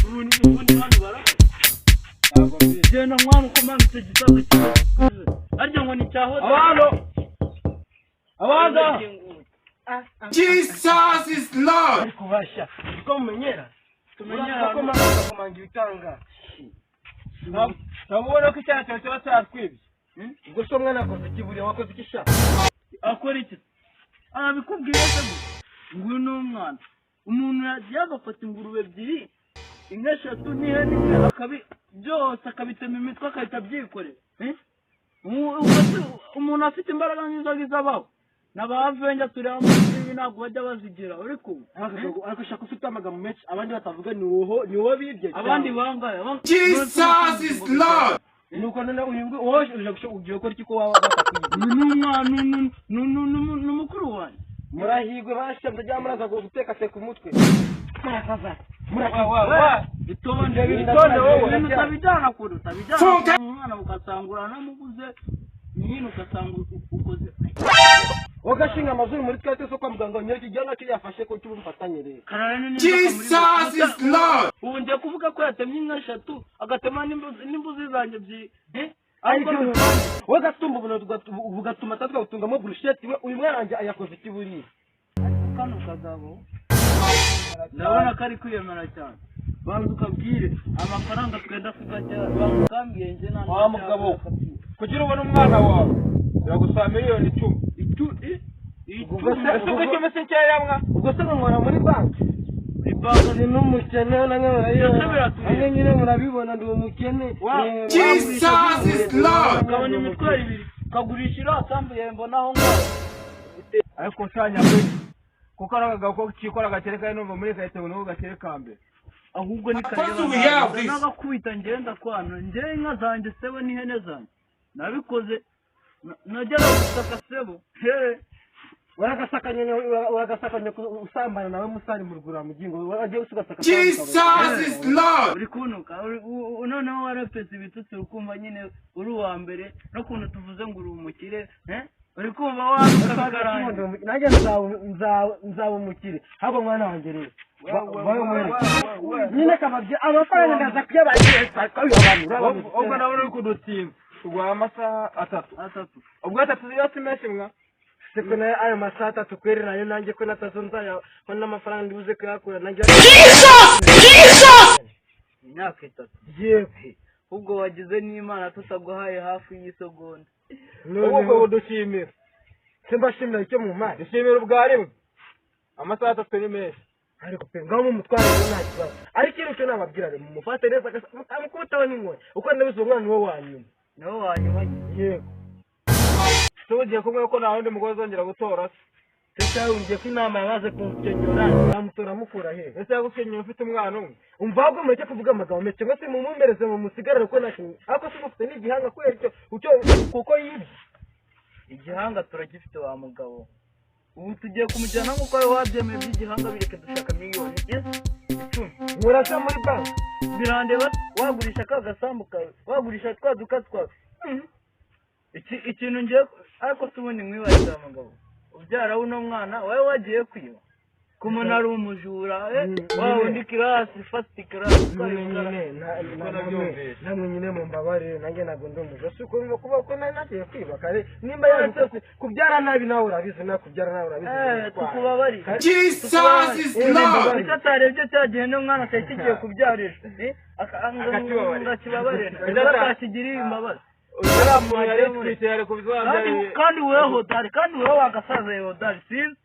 Ubundi hano barahari. Genda mwana, uko mpamvu icyo gisasu kibazo harya ngo ni cya hoteli. Abana, abana. Jesus is Lord. Ariko basha, ko mumenyera. Tumenyera. Ko mama komanga ibitanga. Ntabwo ko icyaha cyawe kiba cyatwibye. Ubwo se umwana akoze iki buriya? Wakoze iki sha? Akora iki? Arabikubwiye se gusa? Nguyu ni umwana, umuntu yagiye agafata ingurube ebyiri, inka eshatu n'ihene imwe, akabi byose akabitema imitwe, agahita abyikorera. Eh? Ubwo se umuntu afite imbaraga nk'izo ngizo abaho? N'abavenja tureba muri ibi ntabwo bajya bazigira, uri kumva? Ariko shaka, ufite amagambo menshi abandi batavuga, ni wowe, ni wowe bibye. Abandi bangahe? Jesus is Lord. Nuko none uyu nguyu wowe uje ugiye gukora iki ko waba batakwibye? Uyu ni umwana, ni mukuru wanjye. Murahigwe basha, mutajya muraza guteka se ku mutwe. Murakaza. Itonde. Itonde wowe. Ibintu utabijyana kure, utabijyana Funke. kure, umwana ugasanga uranamubuze nyine, ugasanga ukoze. Wowe gashinga amazuru muri twese so kwa muganga, nyereka igihanga cyo yafashe ko cy'ubufatanye rero. Karara ni n'inzoka muri Jesus is Lord. Ubu ngiye kuvuga ko yatemye inka eshatu, agatema n'imbuzi zanjye ebyiri, eh? Ariko Ariko wowe gatumba ubu bugatuma tatwagutungamo burusheti. We, uyu mwana wanjye ayakoze iki buriya? Ariko kano kagabo ndabona ko ari kwiyemera cyane. Banza ukabwire amafaranga twenda kugajya, banza ukambwiye njye nta Wa mugabo, kugira ubone umwana wawe biragusaba miliyoni 10. Ubwo icumi. se- Ese ubwo icumi si nkeya mwa? Ubwo se nkora muri banki? Banki. Ndi n'umukene namwe murabibona. Byose biratureba. Namwe nyine murabibona, ndi umukene. Reba. Jesus is Lord. Ukabona imitwaro ibiri, ukagurisha iriya sambu yawe, mbona aho ngaho. Ariko shanya kuko ari akagabo ko kikora gakere kandi numva muri karitsiye ngo niko gakere ka mbere. Ahubwo ni Apostle, we have this. N'abakubita ngenda kwana njyewe inka zanjye sebo n'ihene zanjye nabikoze nagera gusaka sebo he. Uragasaka nyine, uragasaka nyine usambana nawe musari mu rugura mugingo wagiye usugasaka. Jesus is Lord. Uri kunuka, noneho warapetse ibitutsi, ukumva nyine uri uwa mbere n'ukuntu tuvuze ngo uri umukire, eh? Uri kumva waruka bikarangira. Nanjye nzaba umukire. Ahubwo mwana wanjye rero, vayo mwereke nyine kababye amafaranga, ndaza kuyabagira abantu. Ubwo nawe uri kudutinza, tuguha amasaha 3. 3. Ubwo 3 yo si menshi mwa? Siko nayo ayo masaha 3 kweri nayo nanjye ko natazo nzaya ko n'amafaranga ndibuze kuyakura nanjye. Imyaka 3? Yewe. Ubwo wagize n'Imana tutaguhaye hafi y'isegonda. Ubwo None budushimira. simbashimira icyo mu mpande. Dushimira ubwa rimwe, amasaha 3 ni menshi. Ariko pe, ngaho mumutware rero, nta kibazo. Ariko icyo nababwira rero, mumufate neza, amukubitaho n'inkoni uko ndabizi, uwo mwana niwe wa nyuma. Niwo wanyuma. Yego. Se ugiye kumwe ko nta wundi mugore uzongera gutora se? Se cyangwa ko inama yamaze kunkenyura, namutora mukura he? Ese yagukenyeye ufite umwana umwe? Umva, ahubwo mureke kuvuga amagambo menshi, ngo se mumumpereze, mumusigarire ko nta kintu. Ariko se mufite n'igihanga kubera icyo icyo kuko yibye? Igihanga turagifite wa mugabo. Ubu tugiye kumujyana nk'uko wari wabyemeye. By'igihanga bireke, dushaka miliyoni 10. Murasa muri banki. Birandeba, wagurisha ka gasambu kawe, wagurisha twa duka twawe. Ikintu ngiye ariko se ubundi mwibariza, wa mugabo ubyara uno mwana wowe wagiye kwiba ku muntu ari umujura, eh? Wa wundi class, first class. Nyine nyine namwe nyine mumbabarire, nanjye ntabwo ndi umujura. Si uko biba kuba ko nari nagiye kwiba kare nimba yarabikoze. Kubyara nabi nawe urabizi, nawe kubyara nawe urabizi. Eh, tukubabarire. Jesus is Lord. Icyo atarebye cya gihe n'umwana cyari kigiye kubyarira, eh? Akakibabarira. Akakibabarira, atakigiriye imbabazi. Uriya muntu yari yitwite, yari Kandi kubizabyariye. Kandi wewe hodari, kandi wewe wagasaza hodari, sinzi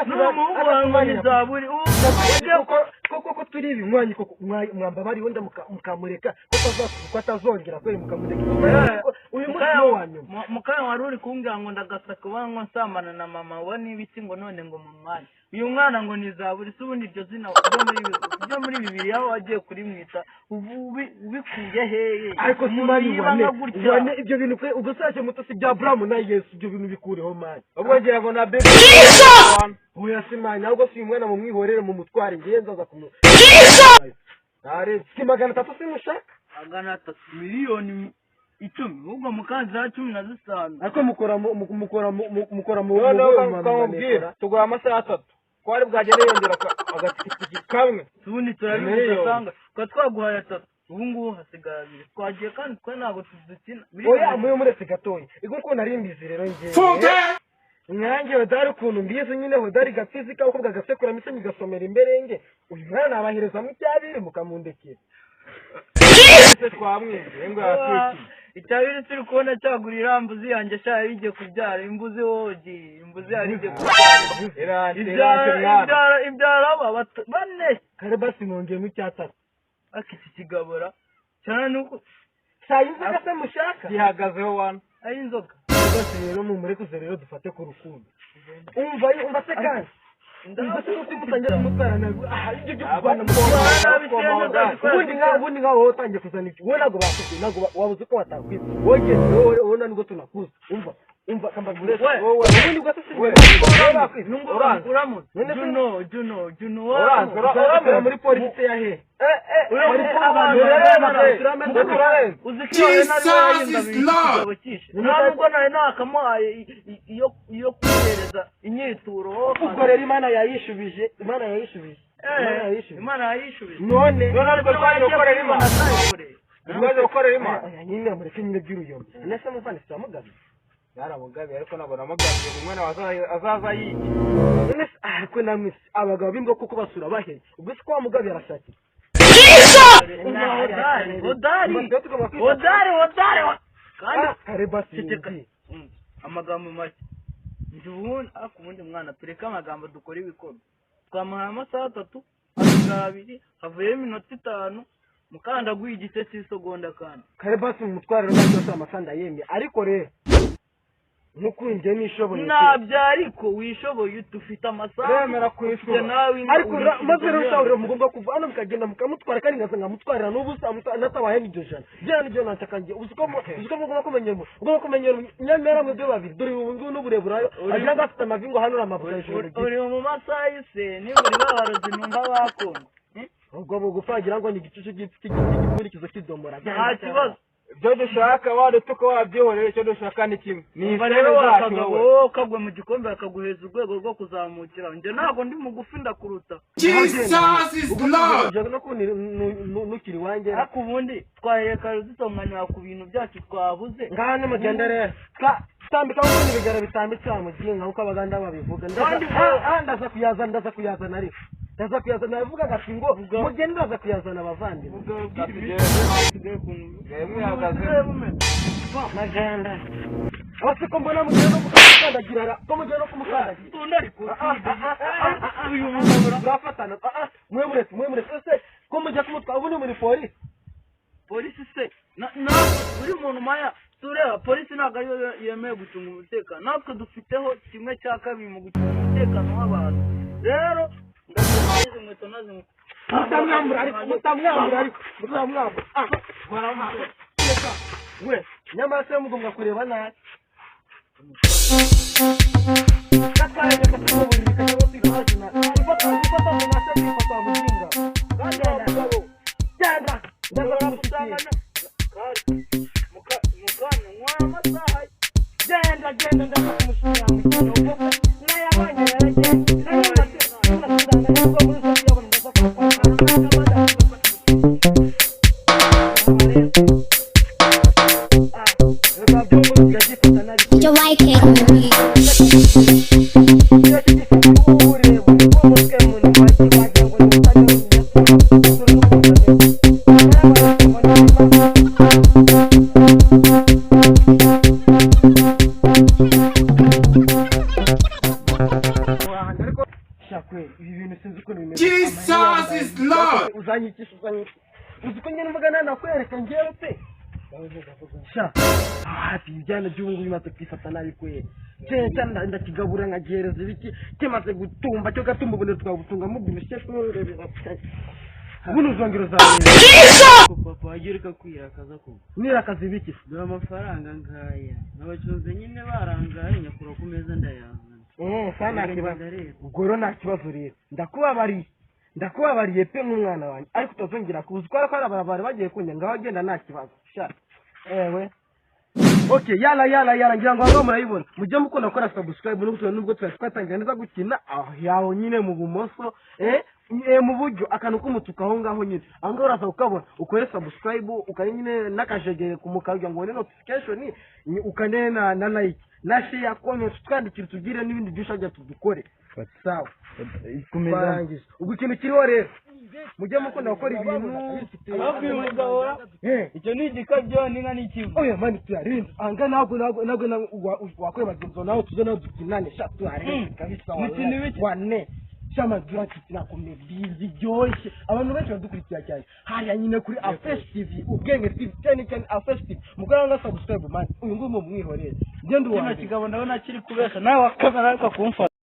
n'uwo muhungu wawe ngo ni zaburi ubu ugiye koko koko ko turi ibinywanyi koko, mwambabariye wenda mukamureka ko atazongera kweri, mukamureka uyu munsi ni uwa nyuma. Mukanya wari uri kumbwira ngo ndagasaka ngo nsambana na mama we n'ibiki, ngo none ngo mu mwanya uyu mwana ngo ni zaburi. Se ubundi iryo zina ryo muri Bibiliya wagiye kurimwita ubu ubikuye hehe? Ariko si Umuntu mani yiba wane nka gutya. Wane ibyo bintu kwe, ubwo saje muto si bya Aburahamu na Yesu, ibyo bintu bikureho mani. Ubwo ngira ngo na bebe. Oya si mani, ahubwo si uyu mwana mumwihorere, mumutware, ngewe nzaza kumu si 300 simushaka. 300 miliyoni. 10 ubwo mukanzi 15. Ariko mukora mukora mukora mu noneho ukamubwira tuguha amasaha 3 ko ari bwagende yongera agatikitiki kamwe ubundi turabivuga usanga twa twaguhaye 3 ubu ngubu hasigaye 2 twagiye kandi twe ntabwo tuzikina. Oya muyo muretse gatoya ego ko nari mbizi rero ngiye nyange hodari ukuntu mbizi nyine hodari gafizika uko bwagasekura mise nyigasomera imberenge uyu mwana nabaherezamo icyabiri mukamundekera. Ese twamwibye ngo yatwiki icyabiri turi kubona cyagurira imbuzi yanjye sha yarigiye kubyara imbuzi wogi imbuzi yarigiye kubyara ibyara aba bane kare basi mwongeyemo icyatatu akiki kigabura cyane nuko sha inzoga se mushaka gihagazeho wana ari inzoga. Basi rero mumurekuze rero dufate ku rukundo. Umva se kandi ndamutangira kumutwara ntabwo ibyo byo kurwana ubundi nka wowe utangiye kuzana ibyo wowe ntabwo bakubwiye ntabwo wabuze uko watakwita wowe genda wowe nubwo tunakuzi umva kambagure wowe ubundi bwo se uramutse Juno uranze muri polisi ya he Jesus is Lord. Nubwo nari nakamuhaye iyo kuhereza inyituro ubwo rero Imana yayishubije Imana yayishubije none ariko twaje gukorera Imana twaje gukorera Imana nyine mureke nyine by'uruyombi nese muvandisi wa Mugabe yaramugabe ariko nabona Mugabe umwana azaza yiga none ariko namwe abagabo b'imbwa kuko basura bahe ubwo se kwa Mugabe yarashakira Hodari kandi kare basi amagambo make ndi ubundi ariko ubundi mwana tureke amagambo dukora ibikorwa. Twamuhaye amasaha 3 hasigara 2 havuyemo iminota 5 mukandaguye igice cy'isegonda kandi kare basi umutware rero byose amasanda yemye ariko rero nkukunje nishoboye nabyo ariko wishoboye dufite amasaha remera kwishura ariko maze rero ushobora mugomba kuva hano mukagenda mukamutwara kandi ngaza nkamutwarira n'ubusa natabaye n'iryo jana byana n'ibyo nataka ngiye uzi ko mugomba kumenyera ugomba kumenyera nyamara mwebwe babiri dore ubu ngubu n'uburebure agira ngo afite amavi ngo hanura amavuta hejuru uri mu masaha y'ise niba uri babarozi numva bakundwa ubwo bugufa wagira ngo ni igicucu cy'igipfundikizo cy'idomora nta kibazo ibyo dushaka wadutuka wabyihorera icyo dushaka ni kimwe ni rero wakagabo kagwe mu gikombe bakaguheza urwego rwo kuzamukira njye ntabwo ndi mugufi ndakuruta. Jesus is Lord. No nukiri wanjye ariko ubundi twaheka dutonganira ku bintu byacu twabuze ngaha nimugende rero tambika ubundi ibigara bitambitse wa muginga nkuko abaganda babivuga ndaza kuyazana ariko ndaza kuyazana yavugaga ati ngo mugende ndaza kuyazana abavandimwe maganda abase ko mbona mugende no kumukandagira ko mugende no kumukandagira uyu mugabo turafatana mwe muretse se ko mujya kumutwara ubu ni muri polisi se buri muntu maya tureba polisi ntabwo ariyo yemewe gucunga umutekano natwe dufiteho 1/2 mu gucunga umutekano w'abantu rero mutamwambura we nyamara se mugomba kureba nabi You like it. Jesus is Lord. Uzanyikisha uzi ko njye numvaga nanakwereka ngewe pe sha hafi ibyana by'ubu ngubu bimaze kwifata nabi kwera cyane ndakigabura nkagihereza ibiki kimaze gutumba cyo gatumba ubundi twabutunga mubyibushye kurebera ubundi uzongera uzareba Papa wagira ukakwirakaza koko nirakaza ibiki dore amafaranga ngaya nabacunze nyine barangaye nyakura ku meza ndayazana nta kibazo ubwo rero nta kibazo rero ndakubabariye pe nk'umwana wanjye ariko utazongera kuza ukora ko hari abantu bagiye kunya ngaho agenda nta kibazo sha ewe Okay, yala yala yala, ngira ngo aho murayibona. Mujye mukunda gukora subscribe nubwo twari twatangira neza gukina aho yaho nyine mu bumoso, mu buryo akantu k'umutuku aho ngaho nyine, aho ngaho uraza kukabona, ukore subscribe, ukane nyine n'akajegere ku mukara kugira ngo ubone notification, ukane na like na share, comment, twandikire, tubwire n'ibindi byinshi ajya tudukore. Sawa, twarangije. Ubwo ikintu kiriho rero, mujye mukunda gukora ibintu. Ababwiye umugabo. Icyo ni igikabyo n'inka n'ikivu. Oya man, tuyarenze anga, ntabwo wakore bagenzi nawe, tuze nawe dukinane sha, tuyarenze kabisa. Mukina ibiki? Wane shama, turakina comedy ziryoshye, abantu benshi badukurikira cyane hariya nyine kuri Afresh TV, Ubwenge TV, cyane cyane Afresh TV. Mukora nga subscribe man, uyu nguyu mumwihorere, ngende Kino uwa kigabo ndabona kiri kubesha nawe wa kamera, ariko kumfata.